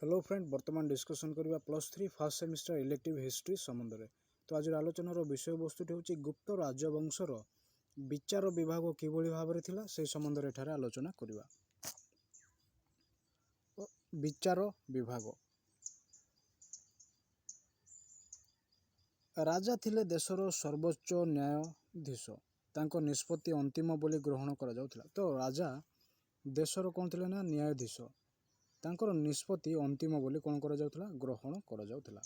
Hello friend, ବର୍ତ୍ତମାନ discussion କରିବା +3 first semester elective history ସମ୍ବନ୍ଧରେ। ତ ଆଜିର ଆଲୋଚନାର ବିଷୟବସ୍ତୁଟି ହେଉଛି ଗୁପ୍ତ ରାଜବଂଶର ବିଚାର ବିଭାଗ କିଭଳି ଭାବରେ ଥିଲା, ସେହି ସମ୍ବନ୍ଧରେ ଏଠାରେ ଆଲୋଚନା କରିବା। ବିଚାର ବିଭାଗ। ରାଜା ଥିଲେ ଦେଶର ସର୍ବୋଚ୍ଚ ନ୍ୟାୟାଧୀଶ। ତାଙ୍କ ନିଷ୍ପତ୍ତି ଅନ୍ତିମ ବୋଲି ଗ୍ରହଣ କରାଯାଉଥିଲା। ତ ରାଜା ଦେଶର କ'ଣ ଥିଲେ ନା ନ୍ୟାୟାଧୀଶ। ତାଙ୍କର ନିଷ୍ପତ୍ତି ଅନ୍ତିମ ବୋଲି କ'ଣ କରାଯାଉଥିଲା? ଗ୍ରହଣ କରାଯାଉଥିଲା।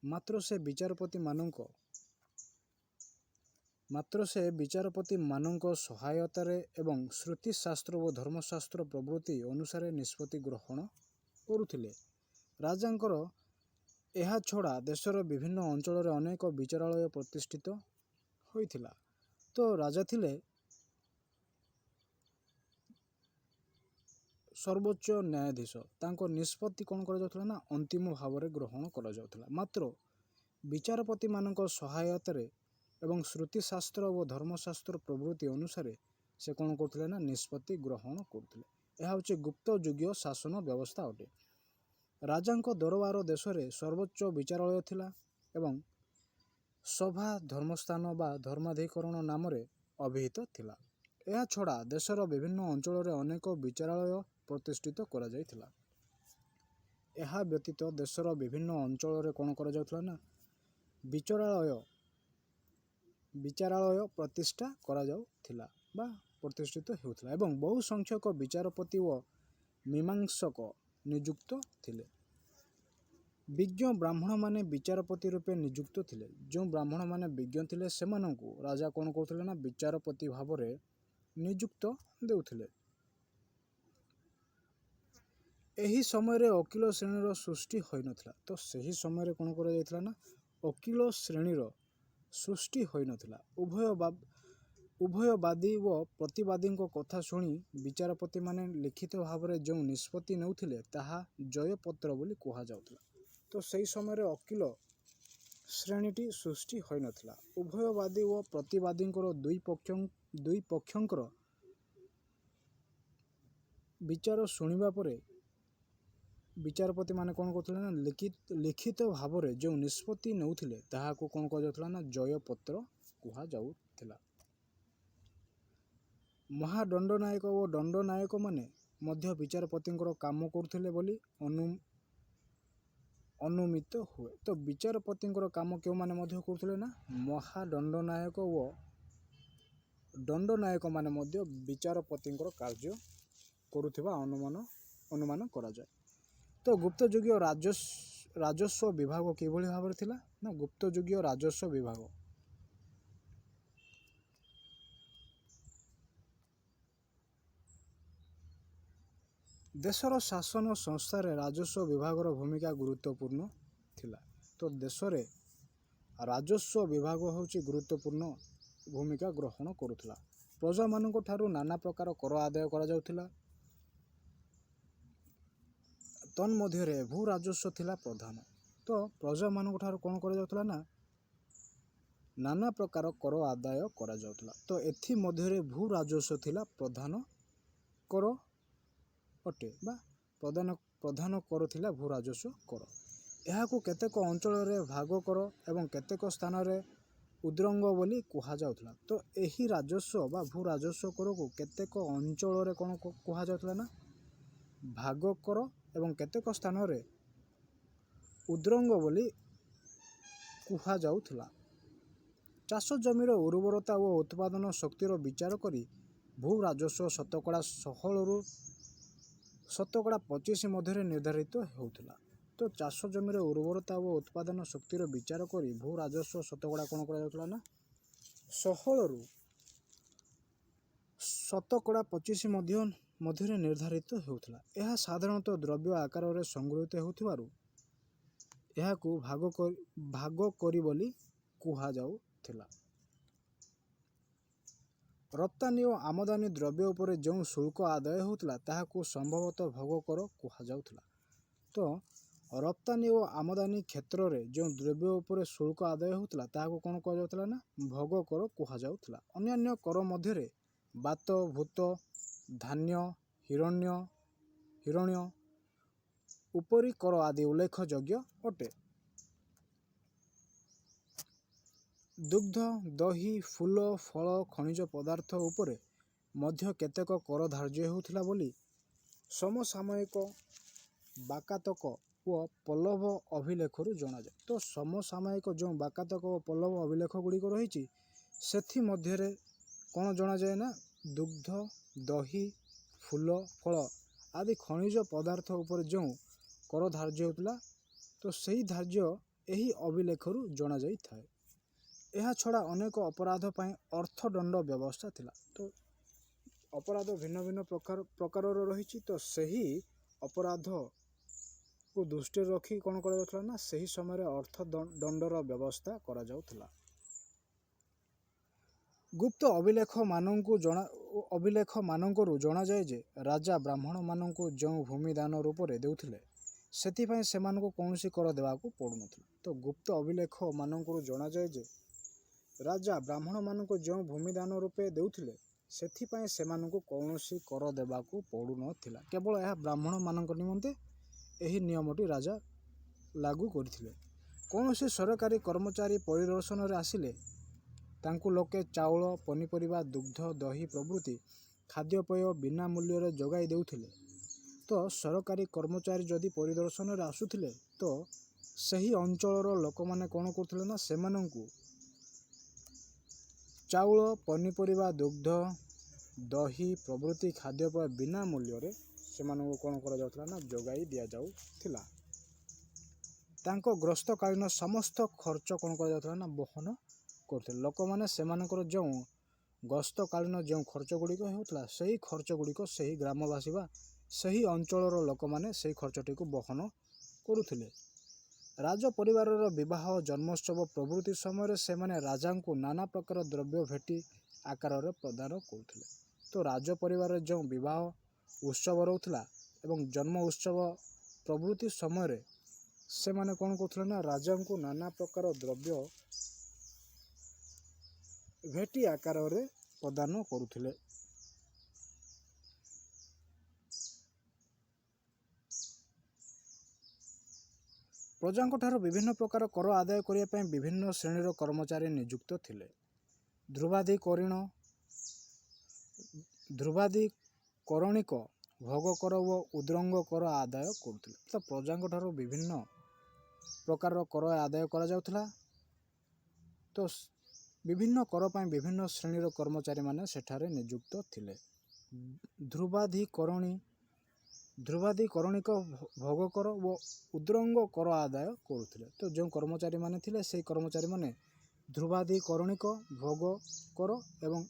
ମାତ୍ର ସେ ବିଚାରପତିମାନଙ୍କ ସହାୟତାରେ ଏବଂ ଶ୍ରୁତିଶାସ୍ତ୍ର ଓ ଧର୍ମଶାସ୍ତ୍ର ପ୍ରଭୃତି ଅନୁସାରେ ନିଷ୍ପତ୍ତି ଗ୍ରହଣ କରୁଥିଲେ। ରାଜାଙ୍କର ଏହା ଛଡ଼ା ଦେଶର ବିଭିନ୍ନ ଅଞ୍ଚଳରେ ଅନେକ ବିଚାରାଳୟ ପ୍ରତିଷ୍ଠିତ ହୋଇଥିଲା। ତ ରାଜା ଥିଲେ ସର୍ବୋଚ୍ଚ ନ୍ୟାୟାଧୀଶ। ତାଙ୍କ ନିଷ୍ପତ୍ତି କ'ଣ କରାଯାଉଥିଲା ନା ଅନ୍ତିମ ଭାବରେ ଗ୍ରହଣ କରାଯାଉଥିଲା। ମାତ୍ର ବିଚାରପତିମାନଙ୍କ ସହାୟତାରେ ଏବଂ ଶ୍ରୁତିଶାସ୍ତ୍ର ଓ ଧର୍ମଶାସ୍ତ୍ର ପ୍ରଭୃତି ଅନୁସାରେ ସେ କ'ଣ କରୁଥିଲେ ନା ନିଷ୍ପତ୍ତି ଗ୍ରହଣ କରୁଥିଲେ। ଏହା ହେଉଛି ଗୁପ୍ତ ଯୁଗୀୟ ଶାସନ ବ୍ୟବସ୍ଥା ଅଟେ। ରାଜାଙ୍କ ଦରବାର ଦେଶରେ ସର୍ବୋଚ୍ଚ ବିଚାରାଳୟ ଥିଲା ଏବଂ ସଭା ଧର୍ମସ୍ଥାନ ବା ଧର୍ମାଧିକରଣ ନାମରେ ଅଭିହିତ ଥିଲା। ଏହା ଛଡ଼ା ଦେଶର ବିଭିନ୍ନ ଅଞ୍ଚଳରେ ଅନେକ ବିଚାରାଳୟ ପ୍ରତିଷ୍ଠିତ କରାଯାଇଥିଲା। ଏହା ବ୍ୟତୀତ ଦେଶର ବିଭିନ୍ନ ଅଞ୍ଚଳରେ କ'ଣ କରାଯାଉଥିଲା ନା ବିଚାରାଳୟ ପ୍ରତିଷ୍ଠା କରାଯାଉଥିଲା ବା ପ୍ରତିଷ୍ଠିତ ହେଉଥିଲା ଏବଂ ବହୁ ସଂଖ୍ୟକ ବିଚାରପତି ଓ ମୀମାଂସକ ନିଯୁକ୍ତ ଥିଲେ। ବିଜ୍ଞ ବ୍ରାହ୍ମଣମାନେ ବିଚାରପତି ରୂପେ ନିଯୁକ୍ତ ଥିଲେ। ଯେଉଁ ବ୍ରାହ୍ମଣମାନେ ବିଜ୍ଞ ଥିଲେ, ସେମାନଙ୍କୁ ରାଜା କ'ଣ କରୁଥିଲେ ନା ବିଚାରପତି ଭାବରେ ନିଯୁକ୍ତ ଦେଉଥିଲେ। ଏହି ସମୟରେ ଓକିଲ ଶ୍ରେଣୀର ସୃଷ୍ଟି ହୋଇନଥିଲା। ତ ସେହି ସମୟରେ କ'ଣ କରାଯାଇଥିଲା ନା ଓକିଲ ଶ୍ରେଣୀର ସୃଷ୍ଟି ହୋଇନଥିଲା। ଉଭୟ ବାଦୀ ଓ ପ୍ରତିବାଦୀଙ୍କ କଥା ଶୁଣି ବିଚାରପତିମାନେ ଲିଖିତ ଭାବରେ ଯେଉଁ ନିଷ୍ପତ୍ତି ନେଉଥିଲେ, ତାହା ଜୟପତ୍ର ବୋଲି କୁହାଯାଉଥିଲା। ତ ସେହି ସମୟରେ ଓକିଲ ଶ୍ରେଣୀଟି ସୃଷ୍ଟି ହୋଇନଥିଲା। ଉଭୟ ବାଦୀ ଓ ପ୍ରତିବାଦୀଙ୍କର ଦୁଇ ପକ୍ଷଙ୍କର ବିଚାର ଶୁଣିବା ପରେ ବିଚାରପତିମାନେ କ'ଣ କରୁଥିଲେ ନା ଲିଖିତ ଭାବରେ ଯେଉଁ ନିଷ୍ପତ୍ତି ନେଉଥିଲେ, ତାହାକୁ କ'ଣ କୁହାଯାଉଥିଲା ନା ଜୟପତ୍ର କୁହାଯାଉଥିଲା। ମହାଦଣ୍ଡନାୟକ ଓ ଦଣ୍ଡନାୟକମାନେ ମଧ୍ୟ ବିଚାରପତିଙ୍କର କାମ କରୁଥିଲେ ବୋଲି ଅନୁମିତ ହୁଏ। ତ ବିଚାରପତିଙ୍କର କାମ କେଉଁମାନେ ମଧ୍ୟ କରୁଥିଲେ ନା ମହାଦଣ୍ଡନାୟକ ଓ ଦଣ୍ଡନାୟକମାନେ ମଧ୍ୟ ବିଚାରପତିଙ୍କର କାର୍ଯ୍ୟ କରୁଥିବା ଅନୁମାନ କରାଯାଏ। ତ ଗୁପ୍ତଯୁଗୀୟ ରାଜସ୍ୱ ବିଭାଗ କିଭଳି ଭାବରେ ଥିଲା ନା ଗୁପ୍ତଯୁଗୀୟ ରାଜସ୍ୱ ବିଭାଗ। ଦେଶର ଶାସନ ସଂସ୍ଥାରେ ରାଜସ୍ୱ ବିଭାଗର ଭୂମିକା ଗୁରୁତ୍ୱପୂର୍ଣ୍ଣ ଥିଲା। ତ ଦେଶରେ ରାଜସ୍ୱ ବିଭାଗ ହେଉଛି ଗୁରୁତ୍ୱପୂର୍ଣ୍ଣ ଭୂମିକା ଗ୍ରହଣ କରୁଥିଲା। ପ୍ରଜାମାନଙ୍କ ଠାରୁ ନାନା ପ୍ରକାର କର ଆଦାୟ କରାଯାଉଥିଲା। ତନ୍ମଧ୍ୟରେ ଭୂ ରାଜସ୍ୱ ଥିଲା ପ୍ରଧାନ। ତ ପ୍ରଜାମାନଙ୍କ ଠାରୁ କ'ଣ କରାଯାଉଥିଲା ନା ନାନା ପ୍ରକାର କର ଆଦାୟ କରାଯାଉଥିଲା। ତ ଏଥିମଧ୍ୟରେ ଭୂ ରାଜସ୍ୱ ଥିଲା ପ୍ରଧାନ କର ଅଟେ ବା ପ୍ରଧାନ କର ଥିଲା ଭୂ ରାଜସ୍ୱ କର। ଏହାକୁ କେତେକ ଅଞ୍ଚଳରେ ଭାଗ କର ଏବଂ କେତେକ ସ୍ଥାନରେ ଉଦ୍ରଙ୍ଗ ବୋଲି କୁହାଯାଉଥିଲା। ତ ଏହି ରାଜସ୍ୱ ବା ଭୂ ରାଜସ୍ୱ କରକୁ କେତେକ ଅଞ୍ଚଳରେ କ'ଣ କୁହାଯାଉଥିଲା ନା ଭାଗ କର ଏବଂ କେତେକ ସ୍ଥାନରେ ଉଦ୍ରଙ୍ଗ ବୋଲି କୁହାଯାଉଥିଲା। ଚାଷ ଜମିର ଉର୍ବରତା ଓ ଉତ୍ପାଦନ ଶକ୍ତିର ବିଚାର କରି ଭୂ ରାଜସ୍ୱ 16%ରୁ 25% ମଧ୍ୟରେ ନିର୍ଦ୍ଧାରିତ ହେଉଥିଲା। ତ ଚାଷ ଜମିର ଉର୍ବରତା ଓ ଉତ୍ପାଦନ ଶକ୍ତିର ବିଚାର କରି ଭୂ ରାଜସ୍ୱ ଶତକଡ଼ା କ'ଣ କରାଯାଉଥିଲା ନା 16ରୁ 25% ମଧ୍ୟରେ ନିର୍ଦ୍ଧାରିତ ହେଉଥିଲା। ଏହା ସାଧାରଣତଃ ଦ୍ରବ୍ୟ ଆକାରରେ ସଂଗୃହୀତ ହେଉଥିବାରୁ ଏହାକୁ ଭାଗ କରି ବୋଲି କୁହାଯାଉଥିଲା। ରପ୍ତାନି ଓ ଆମଦାନୀ ଦ୍ରବ୍ୟ ଉପରେ ଯେଉଁ ଶୁଳ୍କ ଆଦାୟ ହେଉଥିଲା, ତାହାକୁ ସମ୍ଭବତଃ ଭୋଗ କର କୁହାଯାଉଥିଲା। ତ ରପ୍ତାନି ଓ ଆମଦାନୀ କ୍ଷେତ୍ରରେ ଯେଉଁ ଦ୍ରବ୍ୟ ଉପରେ ଶୁଳ୍କ ଆଦାୟ ହେଉଥିଲା, ତାହାକୁ କ'ଣ କୁହାଯାଉଥିଲା ନା ଭୋଗ କର କୁହାଯାଉଥିଲା। ଅନ୍ୟାନ୍ୟ କର ମଧ୍ୟରେ ବାତ, ଭୂତ, ଧାନ୍ୟ, ହିରଣ୍ୟ ଉପରି କର ଆଦି ଉଲ୍ଲେଖଯୋଗ୍ୟ ଅଟେ। ଦୁଗ୍ଧ, ଦହି, ଫୁଲ, ଫଳ, ଖଣିଜ ପଦାର୍ଥ ଉପରେ ମଧ୍ୟ କେତେକ କର ଧାର୍ଯ୍ୟ ହେଉଥିଲା ବୋଲି ସମସାମୟିକ ବାକାତକ ଓ ପଲ୍ଲବ ଅଭିଲେଖରୁ ଜଣାଯାଏ। ତ ସମସାମୟିକ ଯେଉଁ ବାକାତକ ଓ ପଲ୍ଲବ ଅଭିଲେଖ ଗୁଡ଼ିକ ରହିଛି, ସେଥିମଧ୍ୟରେ କ'ଣ ଜଣାଯାଏ ନା ଦୁଗ୍ଧ, ଦହି, ଫୁଲ, ଫଳ ଆଦି ଖଣିଜ ପଦାର୍ଥ ଉପରେ ଯେଉଁ କର ଧାର୍ଯ୍ୟ ହେଉଥିଲା, ତ ସେହି ଧାର୍ଯ୍ୟ ଏହି ଅଭିଲେଖରୁ ଜଣାଯାଇଥାଏ। ଏହା ଛଡ଼ା ଅନେକ ଅପରାଧ ପାଇଁ ଅର୍ଥଦଣ୍ଡ ବ୍ୟବସ୍ଥା ଥିଲା। ତ ଅପରାଧ ଭିନ୍ନ ଭିନ୍ନ ପ୍ରକାରର ରହିଛି। ତ ସେହି ଅପରାଧକୁ ଦୃଷ୍ଟିରେ ରଖି କ'ଣ କରାଯାଉଥିଲା ନା ସେହି ସମୟରେ ଅର୍ଥ ଦଣ୍ଡର ବ୍ୟବସ୍ଥା କରାଯାଉଥିଲା। ଗୁପ୍ତ ଅଭିଲେଖମାନଙ୍କରୁ ଜଣାଯାଏ ଯେ ରାଜା ବ୍ରାହ୍ମଣମାନଙ୍କୁ ଯେଉଁ ଭୂମି ଦାନ ରୂପରେ ଦେଉଥିଲେ, ସେଥିପାଇଁ ସେମାନଙ୍କୁ କୌଣସି କର ଦେବାକୁ ପଡ଼ୁନଥିଲା। ତ ଗୁପ୍ତ ଅଭିଲେଖମାନଙ୍କରୁ ଜଣାଯାଏ ଯେ ରାଜା ବ୍ରାହ୍ମଣମାନଙ୍କୁ ଯେଉଁ ଭୂମି ଦାନ ରୂପେ ଦେଉଥିଲେ, ସେଥିପାଇଁ ସେମାନଙ୍କୁ କୌଣସି କର ଦେବାକୁ ପଡ଼ୁନଥିଲା। କେବଳ ଏହା ବ୍ରାହ୍ମଣମାନଙ୍କ ନିମନ୍ତେ ଏହି ନିୟମଟି ରାଜା ଲାଗୁ କରିଥିଲେ। କୌଣସି ସରକାରୀ କର୍ମଚାରୀ ପରିଦର୍ଶନରେ ଆସିଲେ ତାଙ୍କୁ ଲୋକେ ଚାଉଳ, ପନିପରିବା, ଦୁଗ୍ଧ, ଦହି ପ୍ରଭୃତି ଖାଦ୍ୟପେୟ ବିନା ମୂଲ୍ୟରେ ଯୋଗାଇ ଦେଉଥିଲେ। ତ ସରକାରୀ କର୍ମଚାରୀ ଯଦି ପରିଦର୍ଶନରେ ଆସୁଥିଲେ, ତ ସେହି ଅଞ୍ଚଳର ଲୋକମାନେ କ'ଣ କରୁଥିଲେ ନା ସେମାନଙ୍କୁ ଚାଉଳ, ପନିପରିବା, ଦୁଗ୍ଧ, ଦହି ପ୍ରଭୃତି ଖାଦ୍ୟପେୟ ବିନା ମୂଲ୍ୟରେ ସେମାନଙ୍କୁ କ'ଣ କରାଯାଉଥିଲା ନା ଯୋଗାଇ ଦିଆଯାଉଥିଲା। ତାଙ୍କ ଗ୍ରସ୍ତକାଳୀନ ସମସ୍ତ ଖର୍ଚ୍ଚ କ'ଣ କରାଯାଉଥିଲା ନା ବହନ କରୁଥିଲେ ଲୋକମାନେ। ସେମାନଙ୍କର ଯେଉଁ ଗସ୍ତକାଳୀନ ଯେଉଁ ଖର୍ଚ୍ଚ ଗୁଡ଼ିକ ହେଉଥିଲା, ସେହି ଖର୍ଚ୍ଚ ଗୁଡ଼ିକ ସେହି ଗ୍ରାମବାସୀ ବା ସେହି ଅଞ୍ଚଳର ଲୋକମାନେ ସେହି ଖର୍ଚ୍ଚଟିକୁ ବହନ କରୁଥିଲେ। ରାଜ ପରିବାରର ବିବାହ, ଜନ୍ମୋତ୍ସବ ପ୍ରଭୃତି ସମୟରେ ସେମାନେ ରାଜାଙ୍କୁ ନାନା ପ୍ରକାର ଦ୍ରବ୍ୟ ଭେଟି ଆକାରରେ ପ୍ରଦାନ କରୁଥିଲେ। ତ ରାଜ ପରିବାରରେ ଯେଉଁ ବିବାହ ଉତ୍ସବ ରହୁଥିଲା ଏବଂ ଜନ୍ମ ଉତ୍ସବ ପ୍ରଭୃତି ସମୟରେ ସେମାନେ କ'ଣ କରୁଥିଲେ ନା ରାଜାଙ୍କୁ ନାନା ପ୍ରକାର ଦ୍ରବ୍ୟ ଭେଟି ଆକାରରେ ପ୍ରଦାନ କରୁଥିଲେ। ପ୍ରଜାଙ୍କଠାରୁ ବିଭିନ୍ନ ପ୍ରକାର କର ଆଦାୟ କରିବା ପାଇଁ ବିଭିନ୍ନ ଶ୍ରେଣୀର କର୍ମଚାରୀ ନିଯୁକ୍ତ ଥିଲେ। ଧ୍ରୁବାଧିକରଣିକ ଭୋଗ କର ଓ ଉଦ୍ରଙ୍ଗ କର ଆଦାୟ କରୁଥିଲେ। ତ ପ୍ରଜାଙ୍କଠାରୁ ବିଭିନ୍ନ ପ୍ରକାରର କର ଆଦାୟ କରାଯାଉଥିଲା। ତ ବିଭିନ୍ନ କର ପାଇଁ ବିଭିନ୍ନ ଶ୍ରେଣୀର କର୍ମଚାରୀମାନେ ସେଠାରେ ନିଯୁକ୍ତ ଥିଲେ। ଧ୍ରୁବାଧିକରଣିକ ଭୋଗ କର ଓ ଉଦ୍ରଙ୍ଗ କର ଆଦାୟ କରୁଥିଲେ। ତ ଯେଉଁ କର୍ମଚାରୀମାନେ ଥିଲେ, ସେହି କର୍ମଚାରୀମାନେ ଧ୍ରୁବାଧିକରଣିକ ଭୋଗ କର ଏବଂ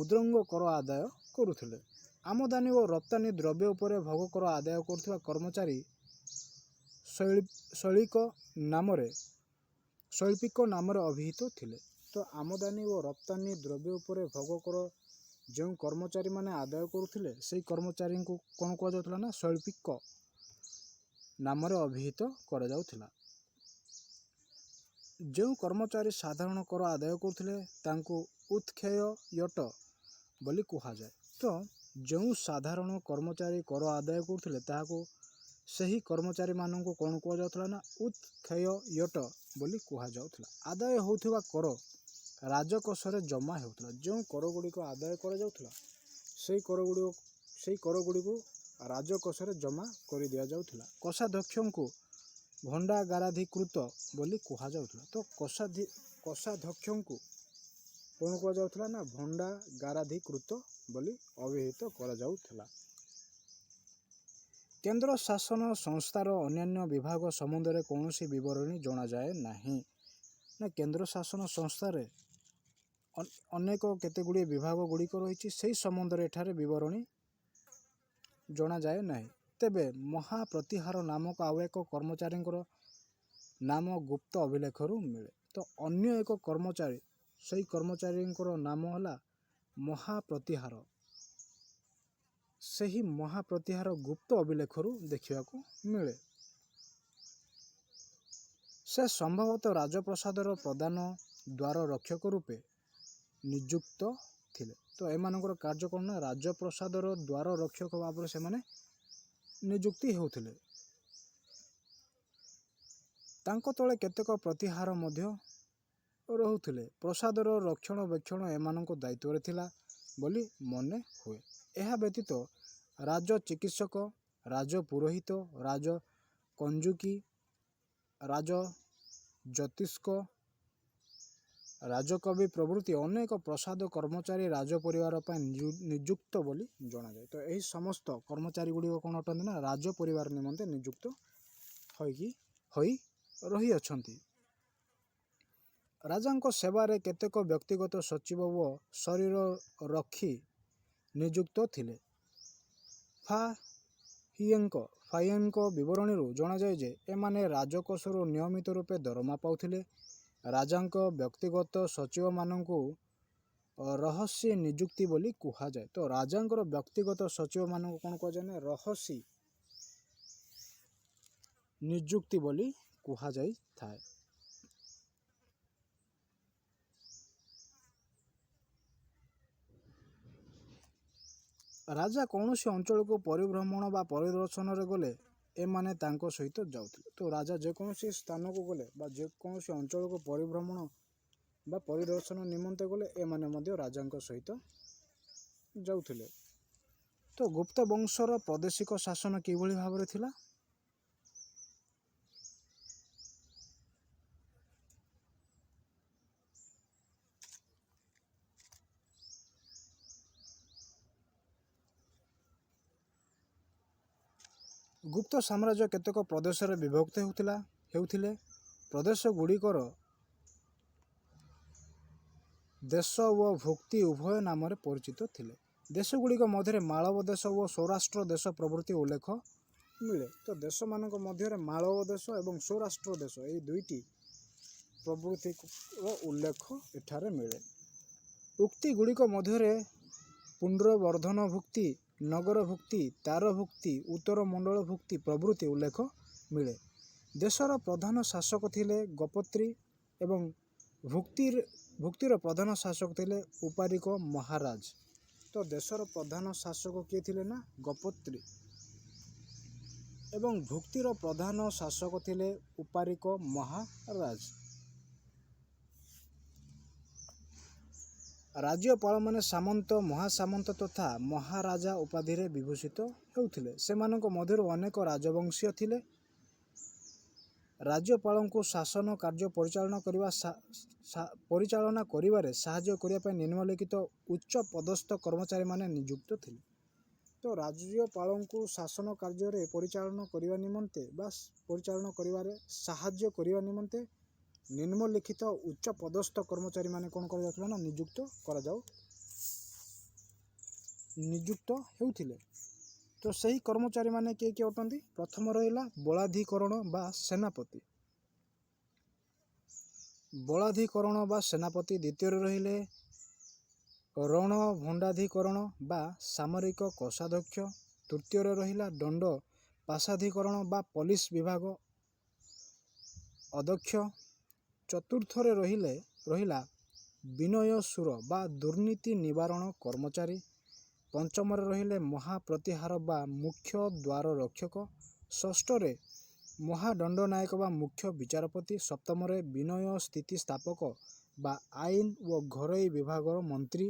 ଉଦ୍ରଙ୍ଗ କର ଆଦାୟ କରୁଥିଲେ। ଆମଦାନୀ ଓ ରପ୍ତାନୀ ଦ୍ରବ୍ୟ ଉପରେ ଭୋଗ କର ଆଦାୟ କରୁଥିବା କର୍ମଚାରୀ ଶୈଳ୍ପିକ ନାମରେ ଅଭିହିତ ଥିଲେ। ତ ଆମଦାନୀ ଓ ରପ୍ତାନୀ ଦ୍ରବ୍ୟ ଉପରେ ଭୋଗ କର ଯେଉଁ କର୍ମଚାରୀମାନେ ଆଦାୟ କରୁଥିଲେ, ସେହି କର୍ମଚାରୀଙ୍କୁ କ'ଣ କୁହାଯାଉଥିଲା ନା ଶୈଳ୍ପିକ ନାମରେ ଅଭିହିତ କରାଯାଉଥିଲା। ଯେଉଁ କର୍ମଚାରୀ ସାଧାରଣ କର ଆଦାୟ କରୁଥିଲେ, ତାଙ୍କୁ ଉତ୍କ୍ଷେୟୟଟ ବୋଲି କୁହାଯାଏ। ତ ଯେଉଁ ସାଧାରଣ କର୍ମଚାରୀ କର ଆଦାୟ କରୁଥିଲେ, ତାହାକୁ ସେହି କର୍ମଚାରୀମାନଙ୍କୁ କ'ଣ କୁହାଯାଉଥିଲା ନା ଉତ୍କ୍ଷେୟୟଟ ବୋଲି କୁହାଯାଉଥିଲା। ଆଦାୟ ହେଉଥିବା କର ରାଜକୋଷରେ ଜମା ହେଉଥିଲା। ଯେଉଁ କର ଗୁଡ଼ିକ ଆଦାୟ କରାଯାଉଥିଲା, ସେଇ କର ଗୁଡ଼ିକୁ ରାଜକୋଷରେ ଜମା କରିଦିଆଯାଉଥିଲା। କୋଷାଧ୍ୟକ୍ଷଙ୍କୁ ଭଣ୍ଡାଗାରାଧିକୃତ ବୋଲି କୁହାଯାଉଥିଲା। ତ କୋଷାଧ୍ୟକ୍ଷଙ୍କୁ କ'ଣ କୁହାଯାଉଥିଲା ନା ଭଣ୍ଡାଗାରାଧିକୃତ ବୋଲି ଅଭିହିତ କରାଯାଉଥିଲା। କେନ୍ଦ୍ର ଶାସନ ସଂସ୍ଥାର ଅନ୍ୟାନ୍ୟ ବିଭାଗ ସମ୍ବନ୍ଧରେ କୌଣସି ବିବରଣୀ ଜଣାଯାଏ ନାହିଁ। ନା, କେନ୍ଦ୍ର ଶାସନ ସଂସ୍ଥାରେ ଅନେକ କେତେ ଗୁଡ଼ିଏ ବିଭାଗ ଗୁଡ଼ିକ ରହିଛି, ସେହି ସମ୍ବନ୍ଧରେ ଏଠାରେ ବିବରଣୀ ଜଣାଯାଏ ନାହିଁ। ତେବେ ମହାପ୍ରତିହାର ନାମକ ଆଉ ଏକ କର୍ମଚାରୀଙ୍କର ନାମ ଗୁପ୍ତ ଅଭିଲେଖରୁ ମିଳେ। ତ ଅନ୍ୟ ଏକ କର୍ମଚାରୀ, ସେଇ କର୍ମଚାରୀଙ୍କର ନାମ ହେଲା ମହାପ୍ରତିହାର। ସେହି ମହାପ୍ରତିହାର ଗୁପ୍ତ ଅଭିଲେଖରୁ ଦେଖିବାକୁ ମିଳେ। ସେ ସମ୍ଭବତଃ ରାଜପ୍ରସାଦର ପ୍ରଧାନ ଦ୍ୱାର ରକ୍ଷକ ରୂପେ ନିଯୁକ୍ତ ଥିଲେ। ତ ଏମାନଙ୍କର କାର୍ଯ୍ୟ କ'ଣ ନା ରାଜପ୍ରସାଦର ଦ୍ୱାର ରକ୍ଷକ ଭାବରେ ସେମାନେ ନିଯୁକ୍ତି ହେଉଥିଲେ। ତାଙ୍କ ତଳେ କେତେକ ପ୍ରତିହାର ମଧ୍ୟ ରହୁଥିଲେ। ପ୍ରାସାଦର ରକ୍ଷଣାବେକ୍ଷଣ ଏମାନଙ୍କ ଦାୟିତ୍ୱରେ ଥିଲା ବୋଲି ମନେ ହୁଏ। ଏହା ବ୍ୟତୀତ ରାଜ ଚିକିତ୍ସକ, ରାଜ ପୁରୋହିତ, ରାଜ କଞ୍ଜୁକି, ରାଜ ଜ୍ୟୋତିଷ୍କ, ରାଜକବି ପ୍ରଭୃତି ଅନେକ ପ୍ରାସାଦ କର୍ମଚାରୀ ରାଜ ପରିବାର ପାଇଁ ନିଯୁକ୍ତ ବୋଲି ଜଣାଯାଏ। ତ ଏହି ସମସ୍ତ କର୍ମଚାରୀ ଗୁଡ଼ିକ କ'ଣ ଅଟନ୍ତି ନା ରାଜ ପରିବାର ନିମନ୍ତେ ନିଯୁକ୍ତ ହୋଇକି ହୋଇ ରହିଅଛନ୍ତି। ରାଜାଙ୍କ ସେବାରେ କେତେକ ବ୍ୟକ୍ତିଗତ ସଚିବ ଓ ଶରୀର ରକ୍ଷୀ ନିଯୁକ୍ତ ଥିଲେ। ଫା ହିଏନ୍ଙ୍କ ବିବରଣୀରୁ ଜଣାଯାଏ ଯେ ଏମାନେ ରାଜକୋଷରୁ ନିୟମିତ ରୂପେ ଦରମା ପାଉଥିଲେ। ରାଜାଙ୍କ ବ୍ୟକ୍ତିଗତ ସଚିବମାନଙ୍କୁ ରହସ୍ୟ ନିଯୁକ୍ତି ବୋଲି କୁହାଯାଏ। ତ ରାଜାଙ୍କର ବ୍ୟକ୍ତିଗତ ସଚିବମାନଙ୍କୁ କ'ଣ କୁହାଯାଏ ନା ରହସ୍ୟ ନିଯୁକ୍ତି ବୋଲି କୁହାଯାଇଥାଏ। ରାଜା କୌଣସି ଅଞ୍ଚଳକୁ ପରିଭ୍ରମଣ ବା ପରିଦର୍ଶନରେ ଗଲେ ଏମାନେ ତାଙ୍କ ସହିତ ଯାଉଥିଲେ। ତ ରାଜା ଯେକୌଣସି ସ୍ଥାନକୁ ଗଲେ ବା ଯେକୌଣସି ଅଞ୍ଚଳକୁ ପରିଭ୍ରମଣ ବା ପରିଦର୍ଶନ ନିମନ୍ତେ ଗଲେ, ଏମାନେ ମଧ୍ୟ ରାଜାଙ୍କ ସହିତ ଯାଉଥିଲେ। ତ ଗୁପ୍ତ ବଂଶର ପ୍ରାଦେଶିକ ଶାସନ କିଭଳି ଭାବରେ ଥିଲା? ଗୁପ୍ତ ସାମ୍ରାଜ୍ୟ କେତେକ ପ୍ରଦେଶରେ ବିଭକ୍ତ ହେଉଥିଲେ। ପ୍ରଦେଶ ଗୁଡ଼ିକର ଦେଶ ଓ ଭୁକ୍ତି ଉଭୟ ନାମରେ ପରିଚିତ ଥିଲେ। ଦେଶଗୁଡ଼ିକ ମଧ୍ୟରେ ମାଳବ ଦେଶ ଓ ସୌରାଷ୍ଟ୍ର ଦେଶ ପ୍ରଭୃତି ଉଲ୍ଲେଖ ମିଳେ। ତ ଦେଶମାନଙ୍କ ମଧ୍ୟରେ ମାଳବ ଦେଶ ଏବଂ ସୌରାଷ୍ଟ୍ର ଦେଶ, ଏହି ଦୁଇଟି ପ୍ରଭୃତିର ଉଲ୍ଲେଖ ଏଠାରେ ମିଳେ। ଉକ୍ତି ଗୁଡ଼ିକ ମଧ୍ୟରେ ପୁଣ୍ଡ୍ରବର୍ଦ୍ଧନ ଭୁକ୍ତି, ନଗର ଭୁକ୍ତି, ତାର ଭୁକ୍ତି, ଉତ୍ତର ମଣ୍ଡଳ ଭୁକ୍ତି ପ୍ରଭୃତି ଉଲ୍ଲେଖ ମିଳେ। ଦେଶର ପ୍ରଧାନ ଶାସକ ଥିଲେ ଗୋପତ୍ରୀ ଏବଂ ଭୁକ୍ତିର ପ୍ରଧାନ ଶାସକ ଥିଲେ ଉପାରିକ ମହାରାଜ। ତ ଦେଶର ପ୍ରଧାନ ଶାସକ କିଏ ଥିଲେ ନା ଗୋପତ୍ରୀ ଏବଂ ଭୁକ୍ତିର ପ୍ରଧାନ ଶାସକ ଥିଲେ ଉପାରିକ ମହାରାଜ। ରାଜ୍ୟପାଳମାନେ ସାମନ୍ତ, ମହାସାମନ୍ତ ତଥା ମହାରାଜା ଉପାଧିରେ ବିଭୂଷିତ ହେଉଥିଲେ। ସେମାନଙ୍କ ମଧ୍ୟରୁ ଅନେକ ରାଜବଂଶୀୟ ଥିଲେ। ରାଜ୍ୟପାଳଙ୍କୁ ଶାସନ କାର୍ଯ୍ୟ ପରିଚାଳନା କରିବାରେ ସାହାଯ୍ୟ କରିବା ପାଇଁ ନିମ୍ନଲିଖିତ ଉଚ୍ଚ ପଦସ୍ଥ କର୍ମଚାରୀମାନେ ନିଯୁକ୍ତ ଥିଲେ। ତ ରାଜ୍ୟପାଳଙ୍କୁ ଶାସନ କାର୍ଯ୍ୟରେ ପରିଚାଳନା କରିବା ନିମନ୍ତେ ବା ପରିଚାଳନା କରିବାରେ ସାହାଯ୍ୟ କରିବା ନିମନ୍ତେ ନିମ୍ନଲିଖିତ ଉଚ୍ଚ ପଦସ୍ଥ କର୍ମଚାରୀମାନେ କ'ଣ କରାଯାଉଥିଲା ନା ନିଯୁକ୍ତ ହେଉଥିଲେ। ତ ସେହି କର୍ମଚାରୀମାନେ କିଏ କିଏ ଅଟନ୍ତି? ପ୍ରଥମ ରହିଲା ବଳାଧିକରଣ ବା ସେନାପତି, ବଳାଧିକରଣ ବା ସେନାପତି। ଦ୍ୱିତୀୟରେ ରହିଲେ ରଣଭଣ୍ଡାଧିକରଣ ବା ସାମରିକ କୋଷାଧ୍ୟକ୍ଷ। ତୃତୀୟରେ ରହିଲା ଦଣ୍ଡ ପାଶାଧିକରଣ ବା ପୋଲିସ ବିଭାଗ ଅଧ୍ୟକ୍ଷ। ଚତୁର୍ଥରେ ରହିଲା ବିନୟସୁର ବା ଦୁର୍ନୀତି ନିବାରଣ କର୍ମଚାରୀ। ପଞ୍ଚମରେ ରହିଲେ ମହାପ୍ରତିହାର ବା ମୁଖ୍ୟ ଦ୍ୱାର ରକ୍ଷକ। ଷଷ୍ଠରେ ମହାଦଣ୍ଡନାୟକ ବା ମୁଖ୍ୟ ବିଚାରପତି। ସପ୍ତମରେ ବିନୟ ସ୍ଥିତି ସ୍ଥାପକ ବା ଆଇନ ଓ ଘରୋଇ ବିଭାଗର ମନ୍ତ୍ରୀ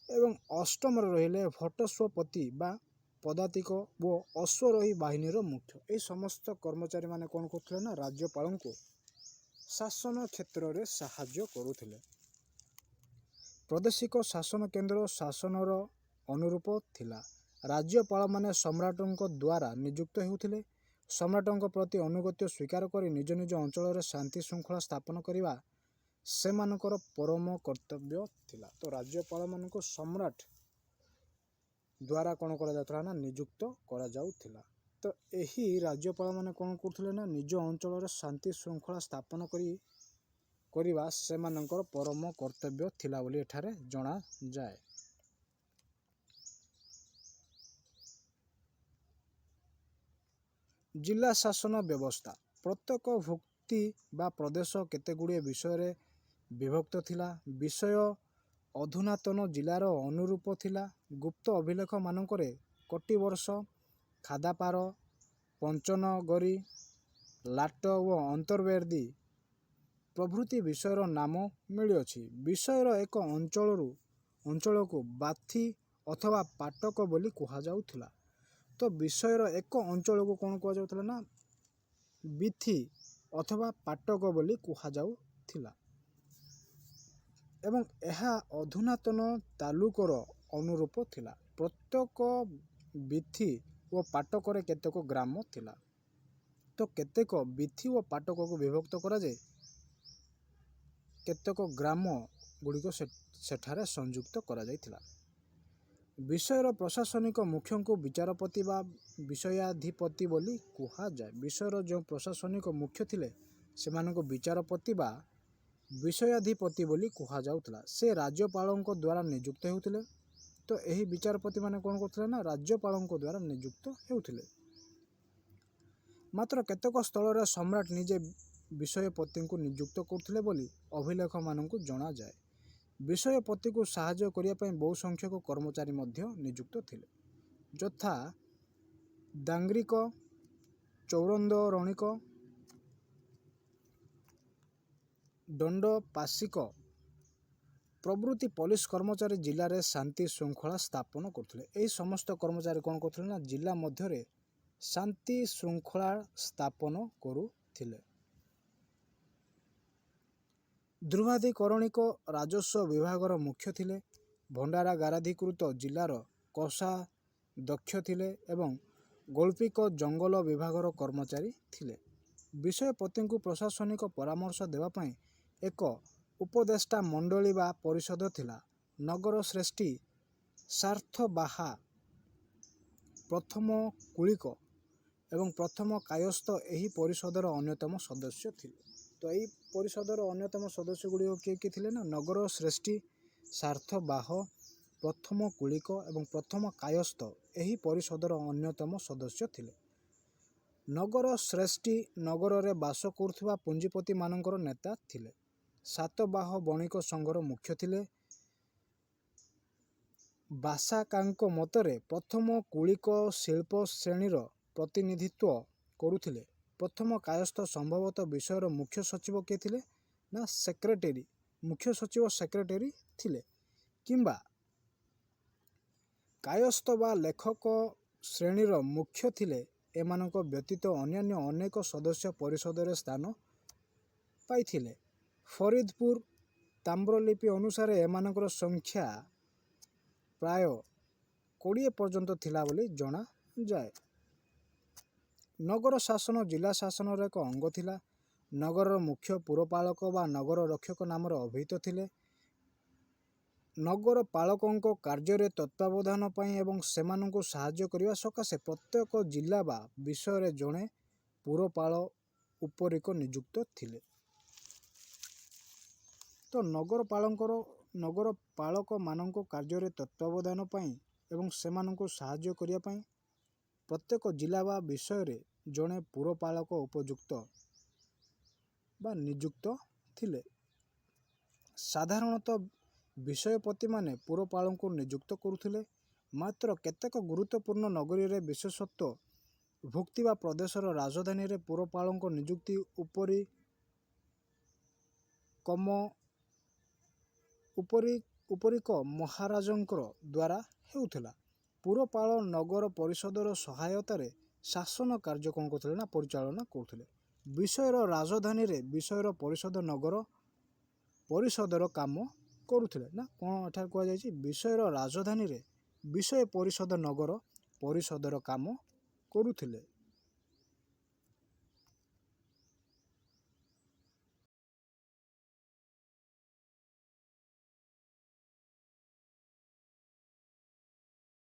ଏବଂ ଅଷ୍ଟମରେ ରହିଲେ ଭଟ୍ଟସ୍ୱପତି ବା ପଦାତିକ ଓ ଅଶ୍ୱରୋହୀ ବାହିନୀର ମୁଖ୍ୟ। ଏହି ସମସ୍ତ କର୍ମଚାରୀମାନେ କ'ଣ କରୁଥିଲେ ନା ରାଜ୍ୟପାଳଙ୍କୁ ଶାସନ କ୍ଷେତ୍ରରେ ସାହାଯ୍ୟ କରୁଥିଲେ। ପ୍ରାଦେଶିକ ଶାସନ କେନ୍ଦ୍ର ଶାସନର ଅନୁରୂପ ଥିଲା। ରାଜ୍ୟପାଳମାନେ ସମ୍ରାଟଙ୍କ ଦ୍ୱାରା ନିଯୁକ୍ତ ହେଉଥିଲେ। ସମ୍ରାଟଙ୍କ ପ୍ରତି ଆନୁଗତ୍ୟ ସ୍ୱୀକାର କରି ନିଜ ନିଜ ଅଞ୍ଚଳରେ ଶାନ୍ତି ଶୃଙ୍ଖଳା ସ୍ଥାପନ କରିବା ସେମାନଙ୍କର ପରମ କର୍ତ୍ତବ୍ୟ ଥିଲା। ତ ରାଜ୍ୟପାଳମାନଙ୍କୁ ସମ୍ରାଟ ଦ୍ୱାରା କ'ଣ କରାଯାଉଥିଲା ନା ନିଯୁକ୍ତ କରାଯାଉଥିଲା। ତ ଏହି ରାଜ୍ୟପାଳମାନେ କ'ଣ କରୁଥିଲେ ନା ନିଜ ଅଞ୍ଚଳରେ ଶାନ୍ତି ଶୃଙ୍ଖଳା ସ୍ଥାପନ କରିବା ସେମାନଙ୍କର ପରମ କର୍ତ୍ତବ୍ୟ ଥିଲା ବୋଲି ଏଠାରେ ଜଣାଯାଏ। ଜିଲ୍ଲା ଶାସନ ବ୍ୟବସ୍ଥା। ପ୍ରତ୍ୟେକ ଭୁକ୍ତି ବା ପ୍ରଦେଶ କେତେଗୁଡ଼ିଏ ବିଷୟରେ ବିଭକ୍ତ ଥିଲା। ବିଷୟ ଅଧୁନାତନ ଜିଲ୍ଲାର ଅନୁରୂପ ଥିଲା। ଗୁପ୍ତ ଅଭିଲେଖ ମାନଙ୍କରେ କୋଟିବର୍ଷ, ଖାଦାପାର, ପଞ୍ଚନଗରୀ, ଲାଟ ଓ ଅନ୍ତର୍ବେଦୀ ପ୍ରଭୃତି ବିଷୟର ନାମ ମିଳିଅଛି। ବିଷୟର ଏକ ଅଞ୍ଚଳକୁ ବାଥି ଅଥବା ପାଟକ ବୋଲି କୁହାଯାଉଥିଲା। ତ ବିଷୟର ଏକ ଅଞ୍ଚଳକୁ କ'ଣ କୁହାଯାଉଥିଲା ନା ବିଥି ଅଥବା ପାଟକ ବୋଲି କୁହାଯାଉଥିଲା ଏବଂ ଏହା ଅଧୁନାତନ ତାଲୁକର ଅନୁରୂପ ଥିଲା। ପ୍ରତ୍ୟେକ ବିଥି ଓ ପାଟକରେ କେତେକ ଗ୍ରାମ ଥିଲା। ତ କେତେକ ବିଥି ଓ ପାଟକକୁ ବିଭକ୍ତ କରାଯାଇ କେତେକ ଗ୍ରାମ ଗୁଡ଼ିକ ସେଠାରେ ସଂଯୁକ୍ତ କରାଯାଇଥିଲା। ବିଷୟର ପ୍ରଶାସନିକ ମୁଖ୍ୟଙ୍କୁ ବିଚାରପତି ବା ବିଷୟାଧିପତି ବୋଲି କୁହାଯାଏ। ବିଷୟର ଯେଉଁ ପ୍ରଶାସନିକ ମୁଖ୍ୟ ଥିଲେ, ସେମାନଙ୍କୁ ବିଚାରପତି ବା ବିଷୟାଧିପତି ବୋଲି କୁହାଯାଉଥିଲା। ସେ ରାଜ୍ୟପାଳଙ୍କ ଦ୍ୱାରା ନିଯୁକ୍ତ ହେଉଥିଲେ। ତ ଏହି ବିଚାରପତିମାନେ କ'ଣ କରୁଥିଲେ ନା ରାଜ୍ୟପାଳଙ୍କ ଦ୍ୱାରା ନିଯୁକ୍ତ ହେଉଥିଲେ। ମାତ୍ର କେତେକ ସ୍ଥଳରେ ସମ୍ରାଟ ନିଜେ ବିଷୟପତିଙ୍କୁ ନିଯୁକ୍ତ କରୁଥିଲେ ବୋଲି ଅଭିଲେଖମାନଙ୍କୁ ଜଣାଯାଏ। ବିଷୟପତିକୁ ସାହାଯ୍ୟ କରିବା ପାଇଁ ବହୁ ସଂଖ୍ୟକ କର୍ମଚାରୀ ମଧ୍ୟ ନିଯୁକ୍ତ ଥିଲେ, ଯଥା ଦାଙ୍ଗରିକ, ଚୌରନ୍ଦରଣିକ, ଦଣ୍ଡପାଶିକ ପ୍ରଭୃତି ପୋଲିସ କର୍ମଚାରୀ ଜିଲ୍ଲାରେ ଶାନ୍ତି ଶୃଙ୍ଖଳା ସ୍ଥାପନ କରୁଥିଲେ। ଏହି ସମସ୍ତ କର୍ମଚାରୀ କ'ଣ କରୁଥିଲେ ନା ଜିଲ୍ଲା ମଧ୍ୟରେ ଶାନ୍ତି ଶୃଙ୍ଖଳା ସ୍ଥାପନ କରୁଥିଲେ। ଧ୍ରୁବାଧିକରଣିକ ରାଜସ୍ୱ ବିଭାଗର ମୁଖ୍ୟ ଥିଲେ। ଭଣ୍ଡାରାଗାରାଧିକୃତ ଜିଲ୍ଲାର କୋଷାଧ୍ୟକ୍ଷ ଥିଲେ ଏବଂ ଗୌଳ୍ପିକ ଜଙ୍ଗଲ ବିଭାଗର କର୍ମଚାରୀ ଥିଲେ। ବିଷୟପତିଙ୍କୁ ପ୍ରଶାସନିକ ପରାମର୍ଶ ଦେବା ପାଇଁ ଏକ ଉପଦେଷ୍ଟା ମଣ୍ଡଳୀ ବା ପରିଷଦ ଥିଲା। ନଗର ଶ୍ରେଷ୍ଠୀ ସାର୍ଥବାହା, ପ୍ରଥମ କୁଳିକ ଏବଂ ପ୍ରଥମ କାୟସ୍ଥ ଏହି ପରିଷଦର ଅନ୍ୟତମ ସଦସ୍ୟ ଥିଲେ। ତ ଏହି ପରିଷଦର ଅନ୍ୟତମ ସଦସ୍ୟ ଗୁଡ଼ିକ କିଏ କିଏ ଥିଲେ ନା ନଗର ଶ୍ରେଷ୍ଠୀ ସାର୍ଥବାହ, ପ୍ରଥମ କୁଳିକ ଏବଂ ପ୍ରଥମ କାୟସ୍ଥ ଏହି ପରିଷଦର ଅନ୍ୟତମ ସଦସ୍ୟ ଥିଲେ। ନଗର ଶ୍ରେଷ୍ଠୀ ନଗରରେ ବାସ କରୁଥିବା ପୁଞ୍ଜିପତିମାନଙ୍କର ନେତା ଥିଲେ। ସାତବାହ ବଣିକ ସଂଘର ମୁଖ୍ୟ ଥିଲେ। ବାସାକାଙ୍କ ମତରେ ପ୍ରଥମ କୁଳିକ ଶିଳ୍ପ ଶ୍ରେଣୀର ପ୍ରତିନିଧିତ୍ୱ କରୁଥିଲେ। ପ୍ରଥମ କାୟସ୍ଥ ସମ୍ଭବତଃ ବିଷୟର ମୁଖ୍ୟ ସଚିବ କିଏ ଥିଲେ ନା ସେକ୍ରେଟେରୀ, ମୁଖ୍ୟ ସଚିବ ସେକ୍ରେଟେରୀ ଥିଲେ କିମ୍ବା କାୟସ୍ଥ ବା ଲେଖକ ଶ୍ରେଣୀର ମୁଖ୍ୟ ଥିଲେ। ଏମାନଙ୍କ ବ୍ୟତୀତ ଅନ୍ୟାନ୍ୟ ଅନେକ ସଦସ୍ୟ ପରିଷଦରେ ସ୍ଥାନ ପାଇଥିଲେ। ଫରିଦପୁର ତାମ୍ରଲିପି ଅନୁସାରେ ଏମାନଙ୍କର ସଂଖ୍ୟା ପ୍ରାୟ 20 ପର୍ଯ୍ୟନ୍ତ ଥିଲା ବୋଲି ଜଣାଯାଏ। ନଗର ଶାସନ ଜିଲ୍ଲା ଶାସନର ଏକ ଅଙ୍ଗ ଥିଲା। ନଗରର ମୁଖ୍ୟ ପୁରପାଳକ ବା ନଗର ରକ୍ଷକ ନାମରେ ଅଭିହିତ ଥିଲେ। ନଗରପାଳକଙ୍କ କାର୍ଯ୍ୟରେ ତତ୍ତ୍ୱାବଧାନ ପାଇଁ ଏବଂ ସେମାନଙ୍କୁ ସାହାଯ୍ୟ କରିବା ସକାଶେ ପ୍ରତ୍ୟେକ ଜିଲ୍ଲା ବା ବିଷୟରେ ଜଣେ ପୁରପାଳ ଉପରିକ ନିଯୁକ୍ତ ଥିଲେ। ତ ନଗରପାଳକମାନଙ୍କ କାର୍ଯ୍ୟରେ ତତ୍ତ୍ୱାବଧାନ ପାଇଁ ଏବଂ ସେମାନଙ୍କୁ ସାହାଯ୍ୟ କରିବା ପାଇଁ ପ୍ରତ୍ୟେକ ଜିଲ୍ଲା ବା ବିଷୟରେ ଜଣେ ପୁରପାଳକ ଉପଯୁକ୍ତ ବା ନିଯୁକ୍ତ ଥିଲେ। ସାଧାରଣତଃ ବିଷୟପତିମାନେ ପୁରପାଳଙ୍କୁ ନିଯୁକ୍ତ କରୁଥିଲେ। ମାତ୍ର କେତେକ ଗୁରୁତ୍ୱପୂର୍ଣ୍ଣ ନଗରୀରେ, ବିଶେଷତଃ ଭୁକ୍ତି ବା ପ୍ରଦେଶର ରାଜଧାନୀରେ ପୁରପାଳଙ୍କ ନିଯୁକ୍ତି ଉପରିକ ମହାରାଜଙ୍କ ଦ୍ୱାରା ହେଉଥିଲା। ପୁରପାଳ ନଗର ପରିଷଦର ସହାୟତାରେ ଶାସନ କାର୍ଯ୍ୟ କ'ଣ କରୁଥିଲେ ନା ପରିଚାଳନା କରୁଥିଲେ। ବିଷୟର ରାଜଧାନୀରେ ବିଷୟର ପରିଷଦ ନଗର ପରିଷଦର କାମ କରୁଥିଲେ। ନା କ'ଣ ଏଠାରେ କୁହାଯାଇଛି? ବିଷୟର ରାଜଧାନୀରେ ବିଷୟ ପରିଷଦ ନଗର ପରିଷଦର କାମ କରୁଥିଲେ।